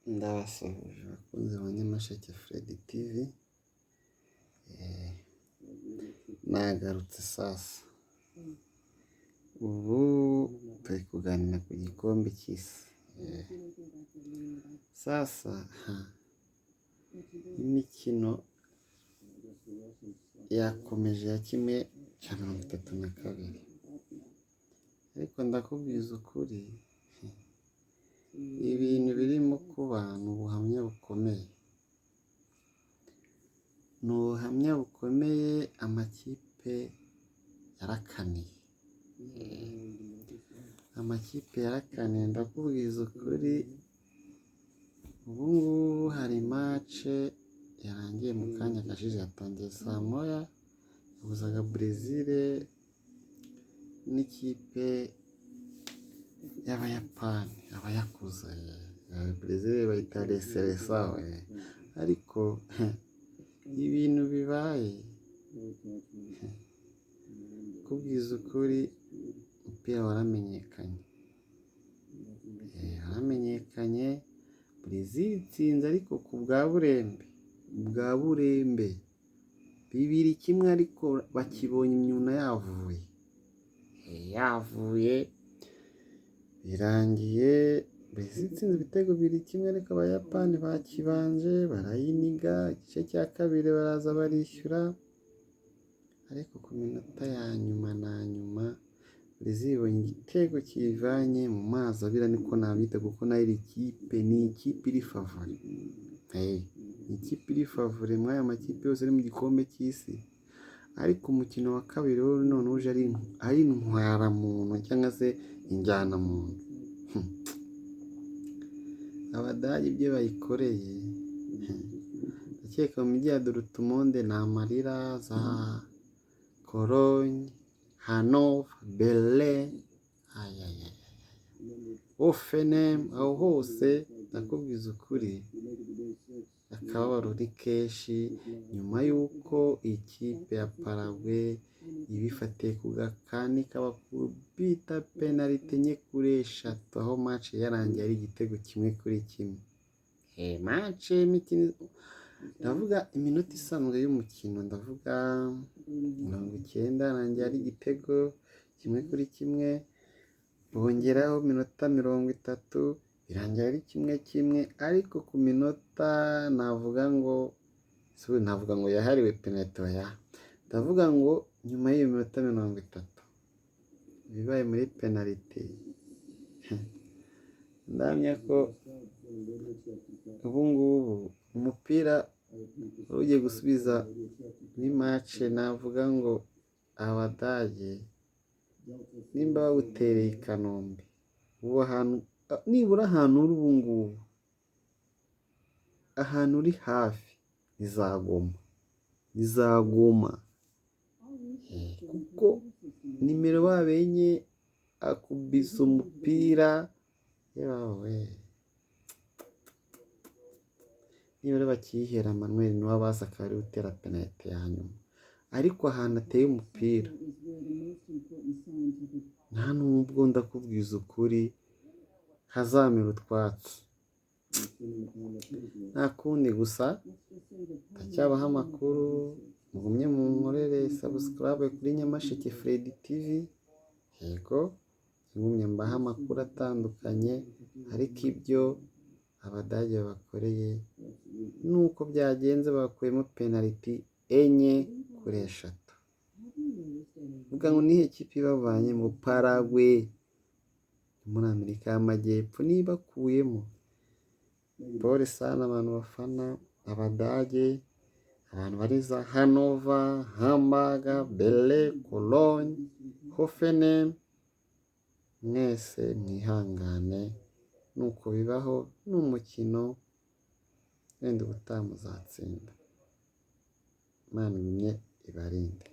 Ndabasuhuje abakunzi ba Nyamasheke Fred TV, nagarutse sasa. Ubu turi kuganira ku gikombe cy'isi. Sasa imikino yakomeje ya 132, ariko ndakubwiza ukuri, ibintu birimo kuba ni ubuhamya bukomeye, ni ubuhamya bukomeye. Amakipe yarakaniye, amakipe yarakaniye, ndakubwiza ukuri. Ubu ngubu hari match yarangiye mu kanya kashize, yatangiye saa moya, yahuzaga Brazil n'ikipe y'Abayapani, abayakuza. Brazil bayita Seleção, ariko ibintu bibaye, kubwiza ukuri, umupira waramenyekanye, waramenyekanye. Brazil itsinze ariko ku bwa burembe, bwa burembe, 2-1, ariko bakibonye imyuna yavuye, yavuye, birangiye Brazil itsinze ibitego 2-1, ariko Abayapani bakibanje barayiniga. Igice cya kabiri baraza barishyura, ariko ku minota ya nyuma na nyuma Brazil ibonye igitego kiyivanye mu mazi abira, niko nabyita, kuko nayo iri kipe ni ikipe iri favori, ni ikipe iri favori muri aya makipe yose ari mu gikombe cy'isi. Ariko umukino wa kabiri wo none uje ari intwaramuntu cyangwa se injyanamuntu. Abadage ibyo bayikoreye, ndakeka mu mijyi ya Dortmund ni amarira, za Cologne, Hanover, Berlin, Hoffenheim, aho hose ndakubwiza ukuri akababaro ni kenshi, nyuma y'uko ikipe ya Paraguay ibifatiye ku gakani ikabakubita penaliti 4 kuri 3, aho match yarangiye ari igitego 1-1. Match y'imikino, ndavuga iminota isanzwe y'umukino, ndavuga 90, yarangiye ari igitego 1-1, bongeraho iminota 30, birangira ari 1-1, ariko ku minota navuga ngo, navuga ngo yahariwe penaliti, oya, ndavuga ngo nyuma y'iyo minota 30 ibibaye muri penaliti, ndahamya ko ubu ngubu umupira wari ugiye gusubiza muri match. Navuga ngo Abadage nimba bawutereye i Kanombe, ubu ahantu nibura ahantu uri ubu ngubu, ahantu uri hafi ni za Goma, ni za Goma, kuko nimero babenye akubise umupira, yewe, nibura bakiyihera Manuel niwe abaza akaba ariwe utera penaliti ya nyuma, ariko ahantu ateye umupira nta nubwo, ndakubwiza ukuri, hazamera utwatsi. Nta kundi, gusa ndacyabaha amakuru, mugumye munkorere subscribe kuri Nyamasheke Fred TV, yego, ngumye mbaha amakuru atandukanye, ariko ibyo Abadage bakoreye nuko byagenze, bakuyemo penaliti 4 kuri 3. Vuga ngo nihe kipe ibavanye mu Paraguay muri Amerika y'Amajyepfo nibakuyemo? Pole sana abantu bafana Abadage, abantu bari za Hanover, Hamburg, Berlin, Cologne, Hoffenheim, mwese mwihangane, nuko bibaho, ni umukino, wenda ubutaha muzatsinda. Imana igumye ibarinde.